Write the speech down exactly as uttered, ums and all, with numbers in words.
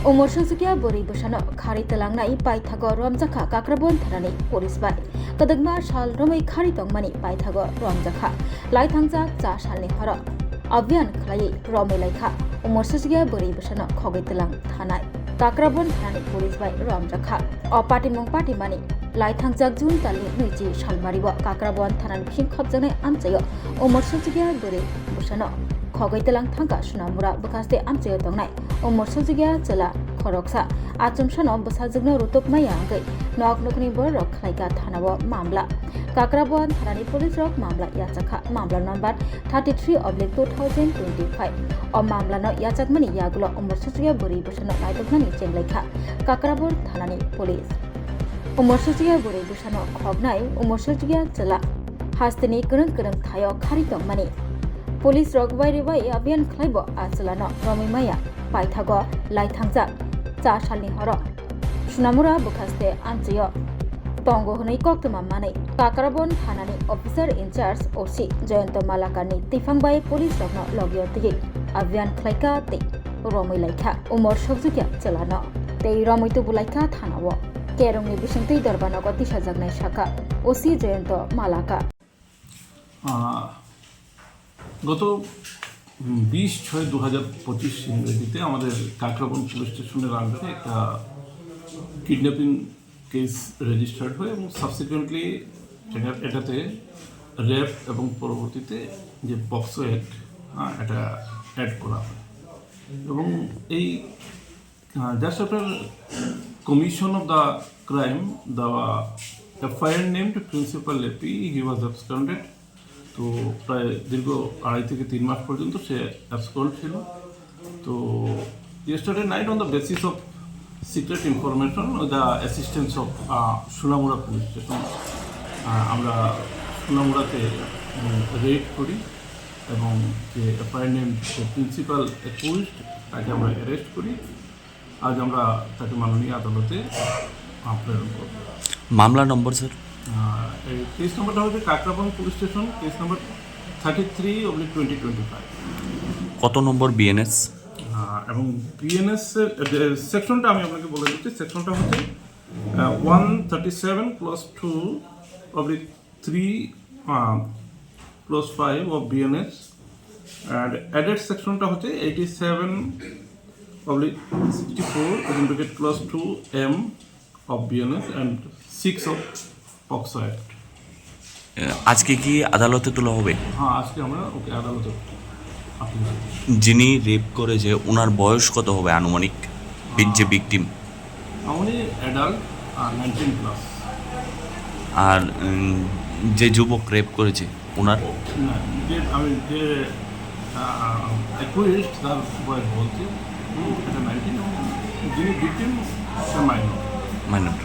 Umor sujukya bwrwi bwsano khari twlangnai paithago romjakha Kakrabon thanani police bai. Kwdwkma sal romwi khari tongmani paithago romjakha. Laithangjak cha salni horo abhiyan khlaiwi romwi laikha. Umor sujukya bwrwi bwsano khogwi twlang thanai Kakrabon thanani police bai romjakha. O patimung patimani laithangjak June talni nwichi salmario Kakrabon thanani bising khopjaknai amchaio umor sujukya bwrwi bwsano khogwi twlang thangkha Sunamura bwkhaste amchaio tongnai umor sujukya chwla khoroksa. Achomsano bwsajwkno rutuk maya wngwi nok nukni bororok khlaikha thanao mamla. Kakrabon thanani police rok mamla yachakha, mamla number thirty three oblique two thousand twenty five. O mamlano yachakmani yagulo umor sujukya bwrwi bwsano naitoknani chenglaikha Kakrabon thanani police. Umor sujukya bwrwi bwsano khoknai umor sujukya chwla hasteni kwrwng kwrwng thaio khari tongmani. Police rok bai rwbai abhiyan khlaibo a chwlano romwi maya paithago laithangjak cha salni horo Sunamura bwkhaste amchaio tongo hwnwi koktwma manwi Kakrabon thanani officer in charge O C Jayanta Malakarni twiphang bai police rokno logio twiwi abhiyan khlaikha tei romwi laikha umor sujukya chwlano tei romwi tubulaikha thanao. Kerongni bisingtwi dorbanogo tisajaknai sakha O C Jayanta Malakar. আহ, গত বিশ ছয় দু হাজার পঁচিশ ইংরেজিতে আমাদের কাকরাবন পুলিশ স্টেশনের আন্ডারে একটা কিডন্যাপিং কেস রেজিস্টার্ড হয় এবং সাবসিকুয়েন্টলি এটাতে রেপ এবং পরবর্তীতে যে পক্সো অ্যাক্ট, হ্যাঁ, এটা অ্যাড করা হয় এবং এই Uh, just after commission of the crime, the F I R named Principal Lepi, he was absconded. তো প্রায় দীর্ঘ আড়াই থেকে তিন মাস পর্যন্ত সে অ্যাবসকন্ড ছিল। তো yesterday night on the basis of secret information, the assistance of Sunamura police station, আমরা সুনামুরাতে রেড করি এবং যে এফআইআর নেম প্রিন্সিপাল অ্যাকিউজড, তাকে আমরা অ্যারেস্ট করি। আজ আমরা তাকে মাননীয় আদালতে প্রেরণ করব। মামলা নম্বর স্যার? এই কেস নম্বরটা হচ্ছে Kakraban police station, case number thirty three oblique twenty twenty five. কত নম্বর বিএনএস? এবং বিএনএস এর সেকশনটা আমি আপনাকে বলে দিচ্ছি। সেকশনটা হচ্ছে one thirty seven clause two oblique three clause five of BNS. And added সেকশনটা হচ্ছে eighty seven oblique sixty four, bracket clause two M of BNS and six of POCSO act. আজকে কি আদালতে তোলা হবে? হ্যাঁ, আজকে আমরা ওকে আদালতে পাঠাবো। যিনি রেপ করেছে, ওনার বয়স কত হবে আনুমানিক? বি- যে ভিকটিম? উনি অ্যাডাল্ট, নাইনটিন প্লাস। আর উম, যে যুবক রেপ করেছে, ওনার? না, যে আমি যে অ্যাকিউজড, তার বয়স বলছি, হুম, এটা নাইনটিন এবং যিনি ভিকটিম, সে মাইনর। মাইনর।